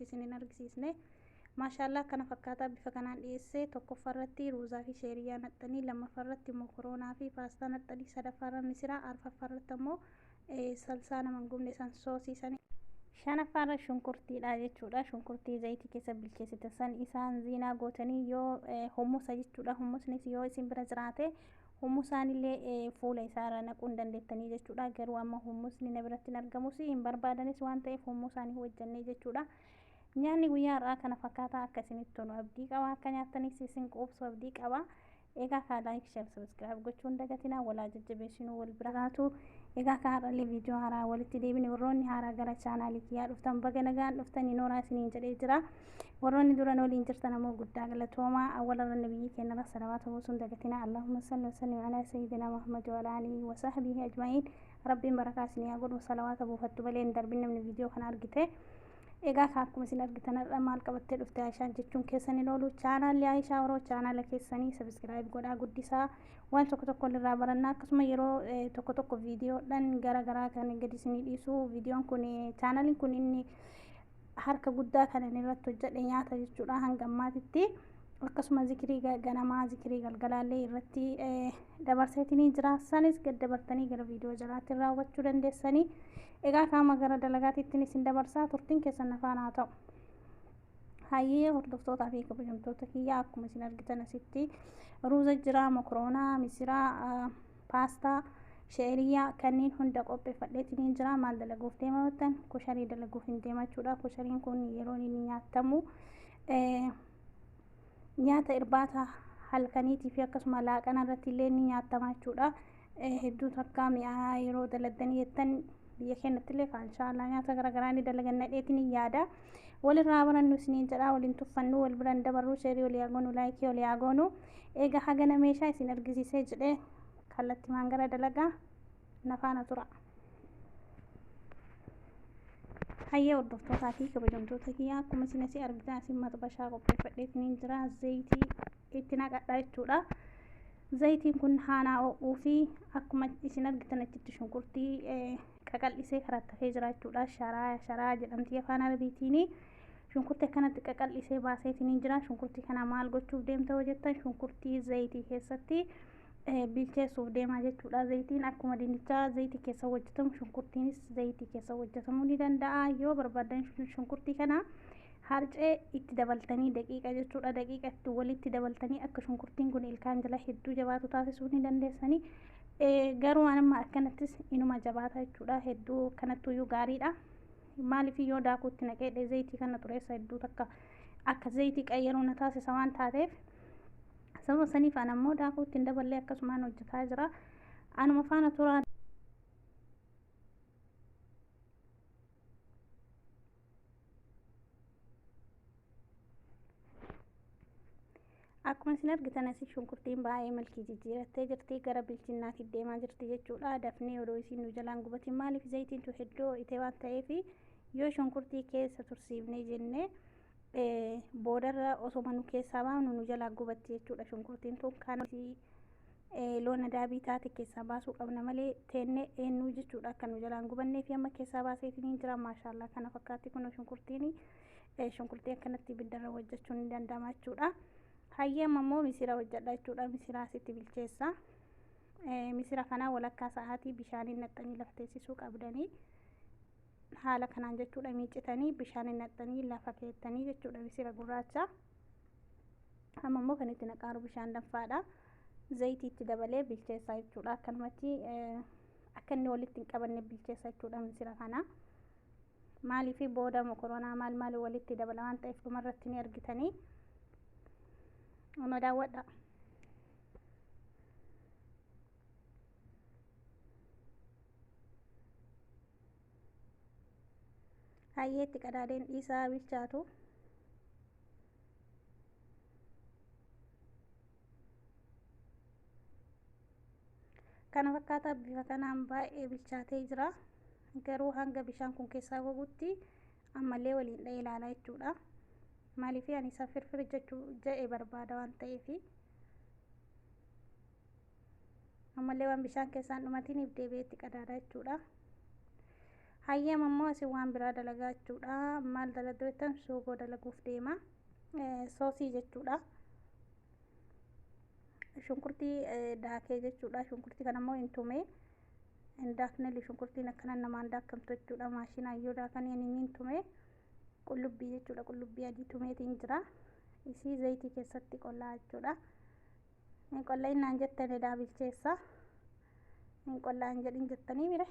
sirriitti isin hin argisiisne. Maashaallaa, kana fakkaataa bifa kanaan dhiyeessee: tokkoffaa irratti ruuzaa fi sheeriyyaa naxxanii, lammaffaa irratti mokoroonaa fi paastaa naxxanii, sadaffaa irra misiraa, arfaffaa irratti ammoo salsaa nama hin gubne san soosiisanii, shanaffaa irra shunkurtiidha jechuudha. Shunkurtii zayitii keessa bilcheessite san isaan ziinaa gootanii, yoo hummusa jechuudha. Hummusnis yoo isin bira jiraate hummusaanillee fuula isaa irra naquu hin dandeettanii jechuudha. Garuu amma hummusni na biratti hin argamus, hin barbaadanis waan ta'eef hummusaanii hojjannee jechuudha. Nyaanni guyyaa har'aa kana fakkaataa. Akka isinitti tolu abdii qaba, akka nyaattanis isin quubsu abdii qaba. Egaa kaa like, share, subscribe gochuun dagatinaa. Walaa jajjabeessinuu, wal bira taatu. Egaa kaa har'allee viidiyoo haaraa walitti deebine. Warroonni haaraa gara chaanaalii kiyyaa dhuftan baga nagaan dhuftanii, nooraa isiniin jedhee jira. Warroonni duran waliin jirtan ammoo guddaa galatoomaa. Awwalarra nabiyyi keenyarra salawaata buusuun dagatinaa. Allahumma salli wa sallim alaa sayyidina Muhammad wa ala alihi wa sahbihi ajma'iin. Rabbiin barakaa isinii haa godhu. Salawaata buufattu malee hin darbin namni viidiyoo kana argite. Egaa akkuma isin argitan har'a maal qabattee dhufte Aayishaan jechuun keessan hin oolu. Chaanaalli Aayishaa Oroo chaanaala keessanii subscribe godhaa guddisaa. Waan tokko tokko irraa barannaa. Akkasuma yeroo tokko tokko viidiyoodhaan gara garaa kan gadi isinii dhiisu. Viidiyoon kun, chaanaaliin kun inni harka guddaa kan inni irratti hojjedhe nyaata jechuudha hanga ammaatitti. Akkasuma zikirii ganamaa, zikirii galgalaallee irratti dabarseetinii jira. Sanis gad dabartanii gara viidiyoo jalaatti raawwachuu dandeessanii. Egaa kaama gara dalagaatiittiin isin dabarsaa, turtiin keessan afaan haa ta'u. Hayyee, hordoftootaa fi kabajamtoota kiyyaa, akkuma isin argitan asitti ruuza jira, mokoroonaa, misiraa, paastaa, sheeriyyaa kanneen hunda qopheeffadheetiin jira. Maal dalaguuf deema jettan, kusharii dalaguuf hin deema jechuudha. Kushariin kun yeroo inni nyaatamu nyaata irbaata halkaniitii fi akkasuma laaqana irratti illee ni nyaatama jechuudha. Hedduu takka mi'aa. Yeroo daladdanii jettan biyya keenyatti illee kan inshaallah nyaata garaagaraa ni dalaganna dheetiin hin yaada. Walirraa barannu isiniin jedha. Waliin tuffannu, wal biraan dabarru, share walii haa goonu, like walii haa goonu. Egaa hagana meeshaa isin argisiisee jedhee kallattimaan gara dalagaa nafaana tura. Hayyee, hordoftootaa fi kabajamtoota kiyyaa, akkuma isin asii argitan asin maxbashaa qopheeffadheetiin jira. Zayitii itti naqadha jechuudha. Zayitiin kun haanaa ho'uu fi akkuma isin argitan achitti shunkurtii qaqal'isee karattafee jira jechuudha. Sharaa sharaa jedhamti afaan Arabiitiin. Shunkurtii akkanatti qaqal'isee baaseetiin jira. Shunkurtii kana maal gochuuf deemta hoo jettan, shunkurtii zayitii keessatti bilcheessuuf deemaa jechuudha. Zayitiin akkuma dinnichaa zayitii keessa hojjetamu shunkurtiinis zayitii keessa hojjetamuu ni danda'a. Yoo barbaadan shunkurtii kana harcee itti dabaltanii daqiiqa jechuudha. Daqiiqa itti walitti dabaltanii akka shunkurtiin kun ilkaan jala hedduu jabaatu taasisuu ni dandeessanii. Garuu amma akkanattis inuma jabaata jechuudha. Hedduu kanattuyyuu gaariidha. Maaliif, yoo daakuutti naqee zayitii kana xureessa, hedduu takka akka zayitii qayyaruu na taasisa waan taateef, sababa saniif an ammoo daakuutti hin daballee, akkasumaan hojjetaa jira. Anuma faana turaa. Akkuma isin argitan asii shunkurtiin baay'ee malkii jijjiirattee jirti, gara bilchinnaatti deemaa jirti jechuudha. Dafnee odoo isiin nu jalaan gubatin, maaliif zayitiin tun hedduu ho'ite waan ta'eef, yoo shunkurtii keessa tursiifnee jenne boodarra osoma nu keessaa baafnu nu jalaa gubatti jechuudha. Shunkurtiin tun kan loona daabii taate keessaa baasuu qabna malee teenne eenyuu jechuudha, akka nu jalaan gubannee fi amma keessaa baaseetiin jira. Maashaallaa, kana fakkaatti kun shunkurtiin. Shunkurtii akkanatti ibiddarra hojjechuun ni danda'ama jechuudha. Hayyee, amma immoo misira hojjedha jechuudha. Misira asitti bilcheessa. Misira kana walakkaa sa'aatii bishaaniin naqxanii lafa teessisuu qabdanii, haala kanaan jechuudha. Miicitanii bishaaniin naqxanii lafa keettanii jechuudha misira gurraacha. Amma immoo kan itti naqaaru bishaan danfaadha. Zayitii itti dabalee bilcheessa jechuudha. Akkanumatti akka inni walitti hin qabanne bilcheessa jechuudha misira kana. Maaliif, booda mokoronaa maal maal walitti dabala waan ta'eef, dhumarratti ni argitanii. Nama daawwadha. Hayyeetti qadaadeen dhiisaa bilchaatu. Kana fakkaataa bifa kanaan baay'ee bilchaatee jira. Garuu hanga bishaan kun keessaa gogutti ammallee waliin dha'ee ilaalaa jechuudha. Maaliif, ani isa firfir jechuu jedhe barbaada waan ta'eef, ammallee waan bishaan keessaan dhumatiniif deebi'eetti qadaada jechuudha. Hayyama immoo asii waan biraa dalagaa jechuudha. Maal dalaguu jettan suugoo dalaguuf deema. Soosii jechuudha. Shunkurtii daakee jechuudha. Shunkurtii kana immoo hin tumee hin daakne, shunkurtiin akkana namaan daakamtu jechuudha. Maashinaan yoo daakanii inni hin tumee qullubbii jechuudha. Qullubbii adii tumeetiin jira. Isii zayitii keessatti qollaa jechuudha. Hin qolla'innaan jettan edaa bilcheessa. Hin qollaan jedhin jettanii mire.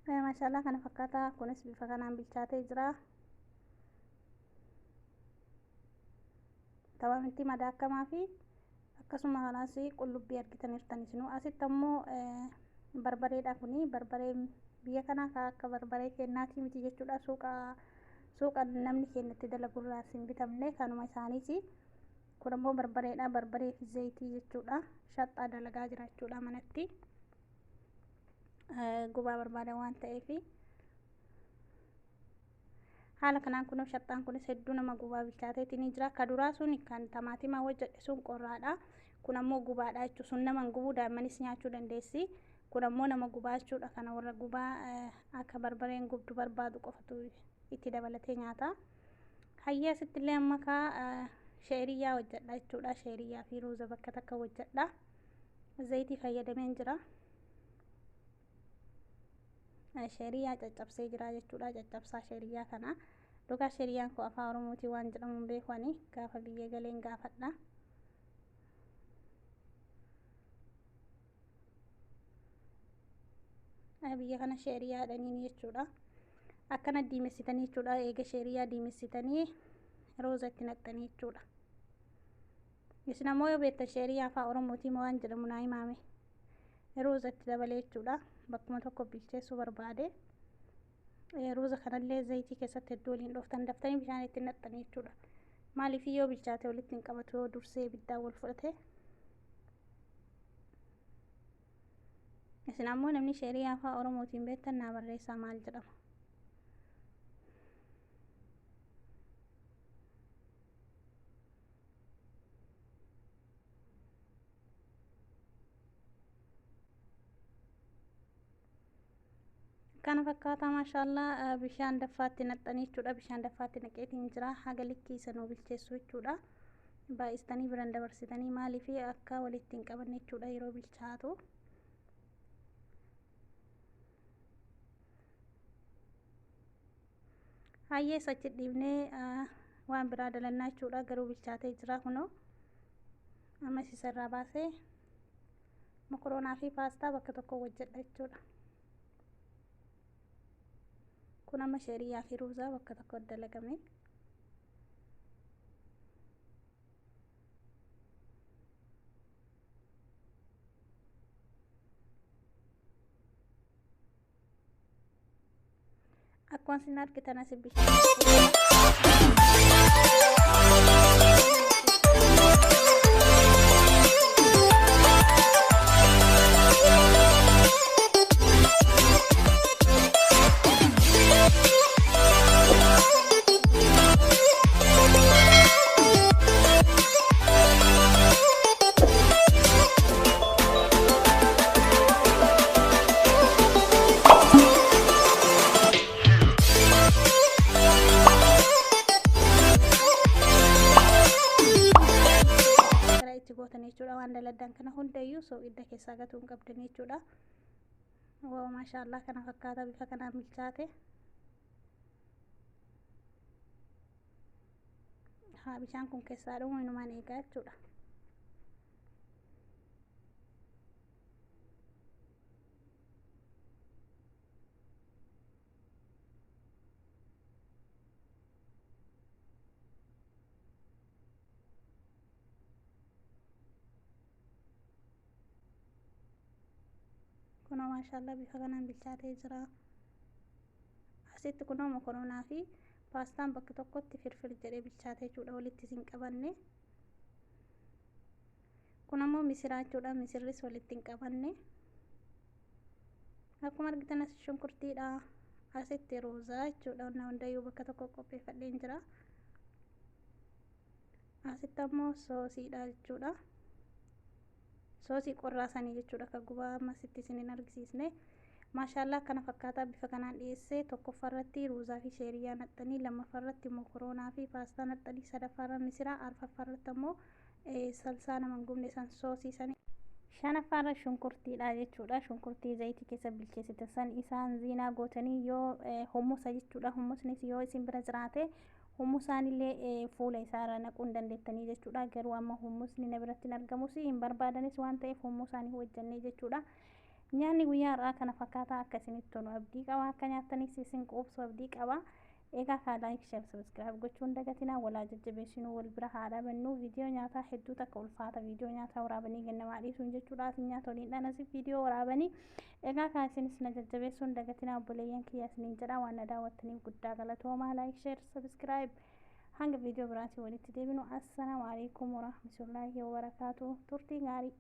Maashaallah, kana fakkaata. Kunis bifa kanaan bilchaatee jira. Tamamitti madaakamaa fi akkasuma kanaas qullubbii argitaniirtan isinuu. Asitti ammoo barbareedha. Kuni barbaree biyya kanaa ka akka barbaree kennaatii miti jechuudha. Suuqa suuqa namni kennatti dalagurraa hin bitamne, kanuma isaaniiti. Kun ammoo barbareedha. Barbaree fi zayitii jechuudha. Shaxxaa dalagaa jira jechuudha manatti. Gubaa barbaada waan ta'eef haala kanaan kunoo shaxxaan kunis hedduu nama gubaa bilchaateeti ni jira. Ka duraa sun kan tamaatimaa hojjedhe sun qorraadha. Kun ammoo gubaadha jechuudha. Sun nama hin gubuu, daa'immanis nyaachuu dandeessi. Kun ammoo nama gubaa jechuudha. Kana warra gubaa akka barbareen gubdu barbaadu qofatu itti dabalatee nyaata. Hayyee, asitti illee amma kaa sheeriyyaa hojjedha jechuudha. Sheeriyyaa fi ruuza bakka takka hojjedha. Zayitii fayyadameen jira. Sheeriyyaa caccabsee jira jechuudha. Caccabsaa sheeriyyaa kana. Dhugaa sheeriyyaan koo afaan Oromootiin waan jedhamu hin beeku ani, gaafa biyya galeen gaafadha. Biyya kana sheeriyyaa jedhaniin jechuudha. Akkana diimessitanii jechuudha. Eega sheeriyyaa diimessitanii rooza itti naqxanii jechuudha. Isin ammoo yoo beektan sheeriyyaa afaan Oromootiin waan jedhamu naa himaame. Ruuza itti dabalee jechuudha. Bakkuma tokko bilcheessuu barbaade. Ruuza kanallee zayitii keessatti hedduu waliin dhooftan, daftanii bishaan itti naqxanii jechuudha. Maaliif yoo bilchaate walitti hin qabatu yoo dursee ibiddaan wal fudhate. Isin ammoo namni sheeriyyaa afaan Oromootiin beektan naa barreessaa, maal jedhama. Kana fakkaata, maashaallah. Bishaan daffaatti naqxanii jechuudha. Bishaan daffaatti naqeetiin jira. Haga likkii isa nuu bilcheessu jechuudha. Baay'istanii biran dabarsitanii, maaliif akka walitti hin qabanne jechuudha yeroo bilchaatu. Hayyee, achi dhiibnee waan biraa dalannaa jechuudha. Garuu bilchaatee jira kunoo. Amma isarraa baasee mokoroonaa fi paastaa bakka tokko hojjedha jechuudha. Kun amma sheeriyyaa fi ruuzaa bakka tokko dalagame. Akkuma isin argitan asi bishaan gara itti gootan jechuudha. Waan daladdan kana hundayyuu soogidda keessaa gatuu hin qabdan jechuudha. Wow, maashaallah, kana fakkaata bifa kanaan bilchaate. Haa bishaan kun keessaa dhumu inumaan eegaa jechuudha. Kunoo maashaallah bifa kanaan bilchaatee jira. Asitti kunoo mokoroonaa fi paastaan bakka tokkotti firfir jedhee bilchaatee jechuudha, walitti isin qabanne. Kun ammoo misiraa jechuudha, misirris walitti hin qabanne. Akkuma argitan as shunkurtiidha, asitti ruuzaa jechuudha. Hundayyuu bakka tokko qopheeffadheen jira. Asitti ammoo soosiidha jechuudha. Soosii qorraa sanii jechuudha, akka gubaa ammasitti isin hin argisiisne. Maashaallaa kana fakkaataa bifa kanaan dhiyeessee. Tokkoffaarratti ruuzaa fi sheeriyyaa naxxanii, lammaffaarratti mokoroonaa fi paastaa naxxanii, sadaffaarra misiraa, arfaffaarratti ammoo salsaa nama hin gubne san soosii sanii, shanaffaarra shunkurtiidha jechuudha. Shunkurtii zayitii keessa bilcheessite san isaan ziinaa gootanii, yoo hummusa jechuudha, hummusnis yoo isin bira jiraate hummusaan illee fuula isaarra naquu hin dandeettanii jechuudha. Garuu amma hummusni na biratti hin argamus, hin barbaadanis waan ta'eef hummusaan hin hojjannee jechuudha. Nyaanni guyyaa har'aa kana fakkaataa. Akka isinitti tolu abdii qaba, akka nyaattanis isin quubsu abdii qaba. Egaa kaa like, share, subscribe gochuun dagatinaa. Walaa jajjabeessinuu, wal bira haa dhaabannuu. Viidiyoo nyaataa hedduu takka ulfaata, viidiyoo nyaataa waraabanii gannamaa dhiisuun jechuudha. Asin nyaata waliin dhanasi viidiyoo waraabanii. Egaa kaa isinis na jajjabeessuun dagatinaa, obboleeyyan kiyya isiniin jedha. Waan na daawwattaniif guddaa galatoomaa. Like, share, subscribe. Hanga viidiyoo biraatiin walitti deebinu, assalaamu alaikum warahmatullaahi wabarakaatu. Turtii gaarii.